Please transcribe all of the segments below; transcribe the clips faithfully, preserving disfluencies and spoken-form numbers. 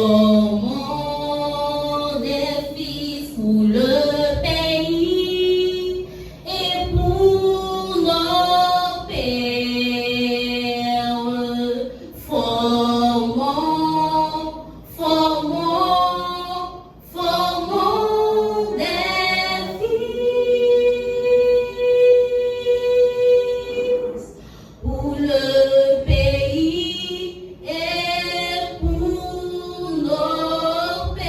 Formons des fils pour le pays et pour nos pères. Formons, formons, formons des fils pour le pays et pour nos pères.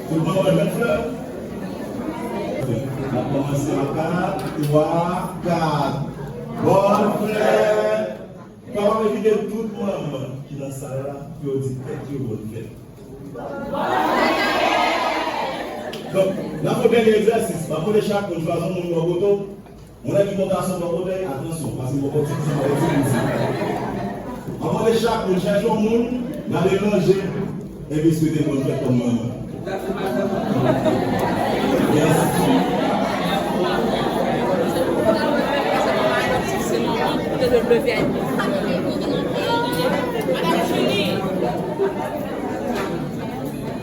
Tout moun wè jèn frè? N ap kòmanse an kat, twa, kat. Bòn fèt! Papa mwen kite tout manman ki nan sal la pou yo di tèt yo bòn fèt. Donk, n ap fè yon dènye egzèsis. M ap mande chak moun chwazi yon moun bò kote w. Moun ki bò gason bò kote, atansyon, paske m poko ti jan avèk ti moun sa. M ap mande chak moun chèche yon moun, n a melanje, epi swete bòn fèt kòm manman. Yes.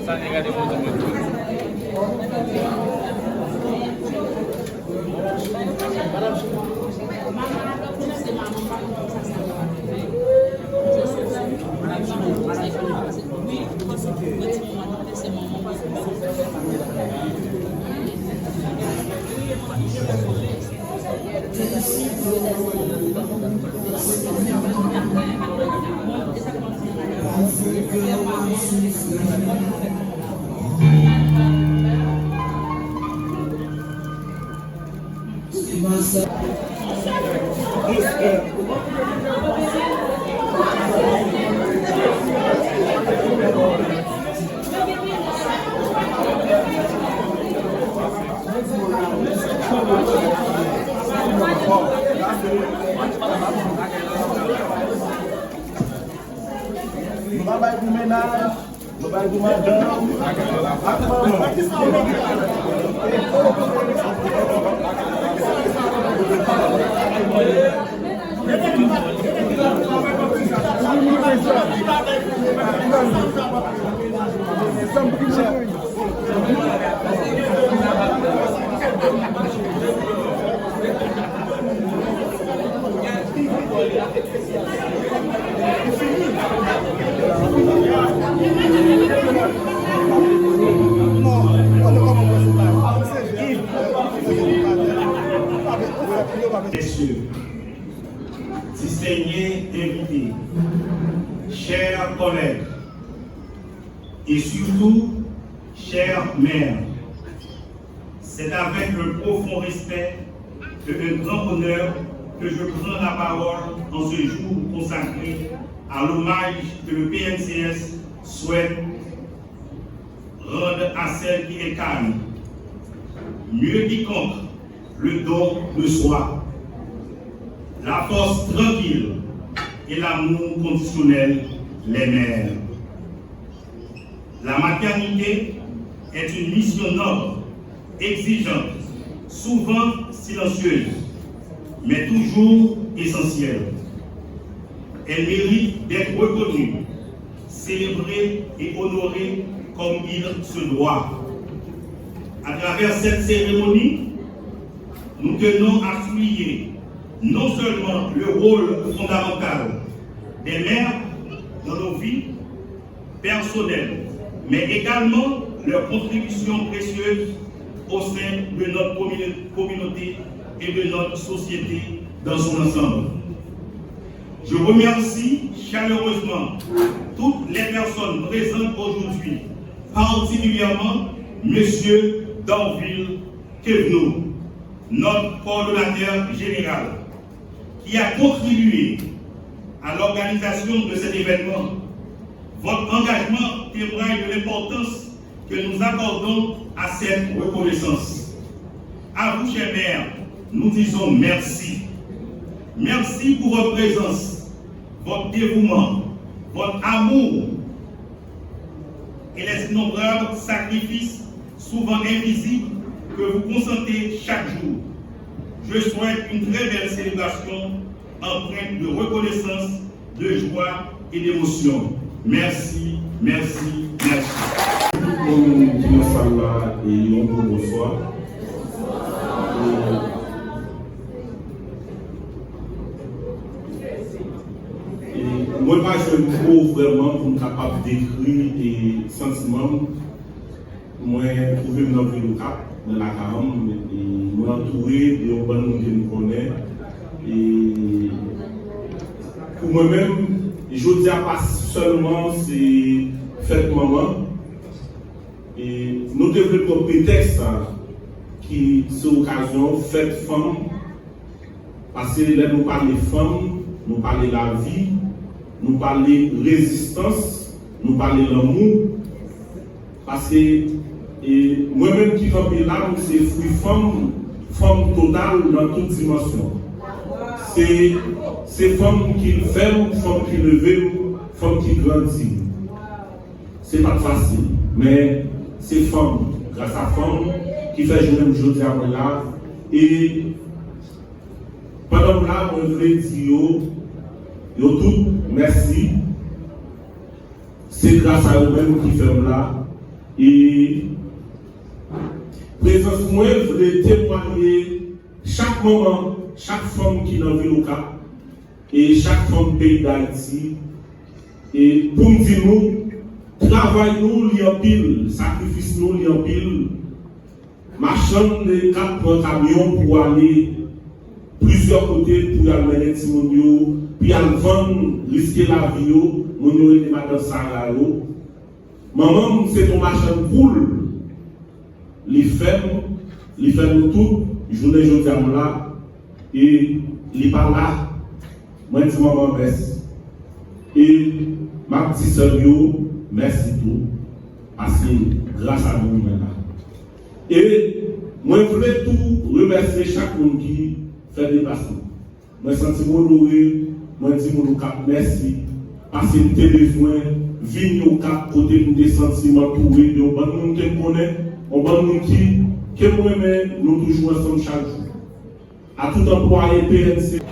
Sa te gade foto mwen. Nou pa bay pou mennaj, nou bay pou madanm ak manman. Mesye, distinge envite, chè kòlèg, e sitou chè mè, c'est avec un profond respect et un grand honneur que je prends la parole en ce jour consacré à l'hommage que le P N C S souhaite rendre à celle qui incarne mieux quiconque le don de soi, la force tranquille et l'amour conditionnel les mères. La maternité est une mission noble, exigeante, souvent silencieuse, mais toujours essentielle. Elle mérite d'être reconnue, célébrée et honorée comme il se doit. À travers cette cérémonie, nous tenons à souligner non seulement le rôle fondamental des mères dans nos vies personnelles, mais également leur contribution précieuse au sein de notre commu- communauté et de notre société dans son ensemble. Je remercie chaleureusement toutes les personnes présentes aujourd'hui, particulièrement Monsieur Dorvil Thévenot, notre coordonnateur général, qui a contribué à l'organisation de cet événement. Votre engagement témoigne de l'importance que nous accordons à cette reconnaissance. À vous, chère mère, nous disons merci. Merci pour votre présence, votre dévouement, votre amour et les innombrables sacrifices, souvent invisibles, que vous consentez chaque jour. Je souhaite une très belle célébration empreinte de reconnaissance, de joie et d'émotion. Merci, merci, merci. Tout moun ki nan sal la, e yon gwo bonswa. E, e mwen pa jwenn mo vrèman pou m kapab dekri, e, santiman m. Mwen twouve m nan vil Okap, nan lakay an m, e mwen antoure de yon bann moun ke m konnen. E pou mwen menm, jodi a pa sèlman se fèt manman. E nou te vle pran pretèks sa ki se okazyon fèt fanm. Paske lè nou pale fanm, nou pale lavi, nou pale rezistans, nou pale lanmou. Paske, e, mwen menm ki kanpe la, m se fwi fanm, fanm total nan tout dimansyon. Se, se fanm ki fè m, fanm ki leve m, fanm ki grandi m. Se pa t fasil, men se fanm, gras a fanm, ki fè jounen m jodi a mwen la. E pandan m la, mwen vle di yo, yo tout, mèsi. Se gras a yo menm ki fè m la. E prezans mwen vle temwanye chak manman, chak fanm ki nan vil Okap, e chak fanm peyi Dayiti, e pou m di nou, travay nou li anpil, sakrifis nou li anpil. Machann de kap pran kamyon pou ale plizyè kote pou y al mennen timoun yo, pou y al vann, riske lavi yo, moun yo rele madanm Sara yo. Manman m se t on machann poul. Li fè m, li fè nou tout, jounen jodi a m la, e li pa la. Mwen di manman mèsi. E m ap di sè m yo mèsi tou, paske gras a nou mwen la. E mwen vle tou remèsye chak moun ki fè deplasman. Mwen santi m onore, mwen di moun Okap mèsi, paske m te bezwen vini Okap kote m te santi m antoure de yon bann moun ke m konnen, yon bann moun ki, ke m renmen, nou toujou ansanm chak jou. A tout anplwaye P N C.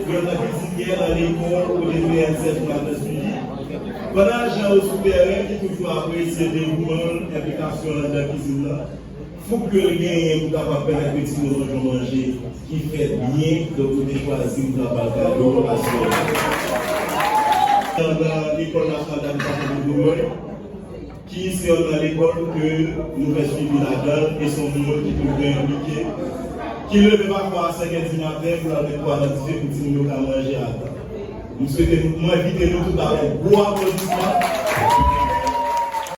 Yon nan kizin yè nan lekòl kote P N C F nan nan swivi. Pandan ajan yo sou tèren ki toujou apresye devouman l, enplikasyon l anndan kizin nan, fouk ke l genyen pou kapab pèmèt ke timoun yo jwenn manje ki fèt byen, donk nou te chwazi pou n ap ba l kado aswè a. Nan lekòl nasyonal d'administrasyon de Boulòy, ki se yonn nan lekòl ke nou fè swivi ladan l, e se yon moun ki toujou enplike, ki leve pafwa a senk è di maten pou l al met pwa nan dife pou timoun yo ka manje a tan. M swete nou, m envite nou tout avèk gwo aplodisman.